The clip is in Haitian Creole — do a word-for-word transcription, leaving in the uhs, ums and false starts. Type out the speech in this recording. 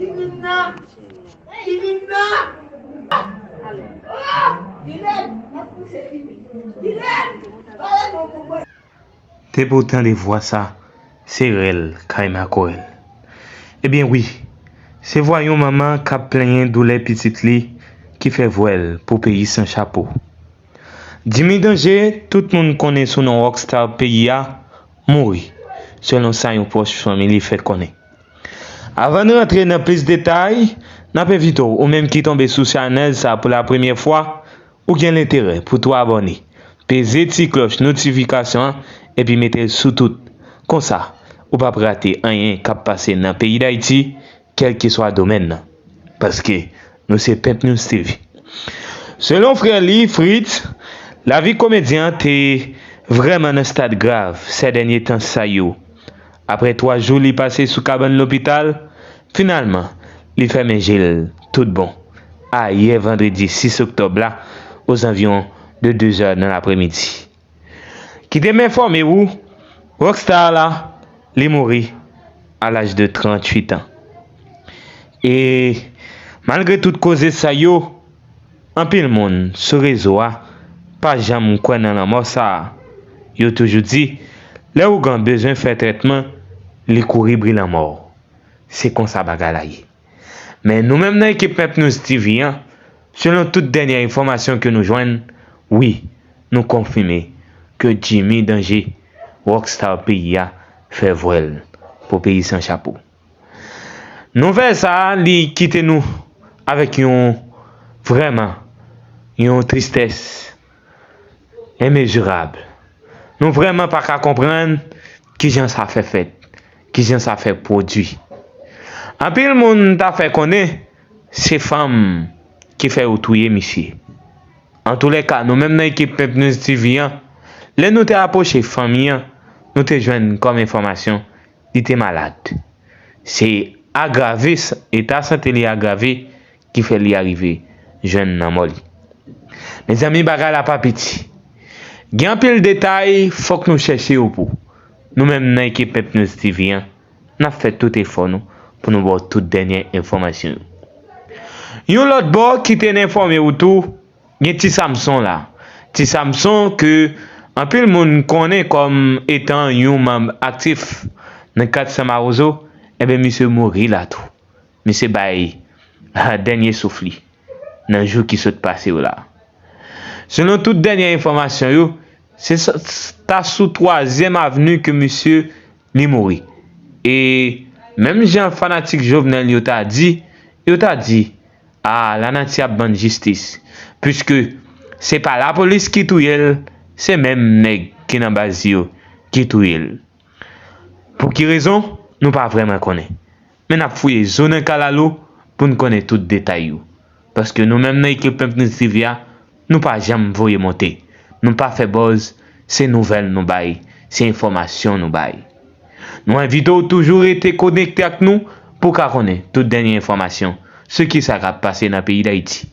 Depi w tande vwa sa, se rèl kay makorèl. Ebyen wi, se vwa yon manman k ap plenyen doulè pitit li ki fè vwèl pou peyi san chapo. Jimmy Danje, tout moun konnen sou non Rockstar peyi a, mouri, selon sa yon pwòch fanmi li fè konnen. Avan n rantre nan plis detay, n ap envite w, ou menm ki tonbe sou chanèl sa pou la premyè fwa, ou gen lenterè pou tou abòne, peze ti klòch notifikasyon an epi mete l sou tout. Konsa, ou p ap rate anyen k ap pase nan peyi Dayiti, kèlkeswa domèn nan. Paske nou se Pimp News T V. Selon frè li, Fritz, lavi komedyen an te vrèman nan stad grav sè dènye tan sa yo. Apre twa jou li pase sou kabann lopital, finalman, li fèmen je l tout bon. Ayè vandredi sis oktòb la, ozanviwon de de zè nan lapremidi. Kite m enfòme ou, Rockstar la, li mouri a laj de tranntuit an. E malgre tout koze sa yo, anpil moun sou rezo a pa janm kwè nan lanmò sa a. Yo toujou di, lè ougan bezwen fè trètman, li kouri bri lanmò. Se konsa bagay la ye. Men nou menm nan ekip Pimp News T V an, selon tout dènye enfòmasyon ke nou jwenn, wi, nou konfime ke Jimmy Danje, Rockstar peyi a, fè vwèl pou peyi san chapo. Nouvèl sa a, li kite nou avèk yon, vrèman, yon tristès enmezirab. Nou vrèman pa ka konprann kijan sa fè fèt, kijan sa fè pwodui. Anpil moun ta fè konnen se fanm ki fè yo touye misye. Antoulèka, nou menm nan ekip Pimp News T V an, lè nou te apwoche fanmi an, nou te jwenn kòm enfòmasyon li te malad. Se agrave, eta sante li agrave ki fè li arive jwenn lanmò li. Mezanmi, bagay la pa piti. Gen anpil detay, fòk nou chèche yo pou. Nou menm nan ekip Pimp News T V an, n ap fè tout efò nou pou nou ba w tout dènye enfòmasyon yo. Yon lòt bò, kite n enfòme ou tou, gen Ti Samson la. Ti Samson ke anpil moun konnen kòm etan yon manm aktif nan kat San Mawozo, enben misye mouri la tou. Misye bay, ah, dènye souf li nan jou ki sot pase yo la. Selon tout dènye enfòmasyon yo, se sa, ta sou twazyèm avni ke misye li mouri. E menm jan fanatik Jovenel yo ta di, yo ta di, a, lanati ap ban l jistis. Piske se pa lapolis ki touye l, se menm nèg ki nan baz yo ki touye l. Pou ki rezon? Nou pa vrèman konnen. Men n ap fouye zo nan kalalou pou n konnen tout detay yo. Paske nou menm nan ekip Pimp News T V a, nou pa janm voye monte. Nou pa fè buzz, se nouvèl nou bay, se enfòmasyon nou bay. Nou envite w toujou rete konekte ak nou pou w ka konnen tout dènye enfòmasyon sou kisa k ap pase nan peyi Dayiti.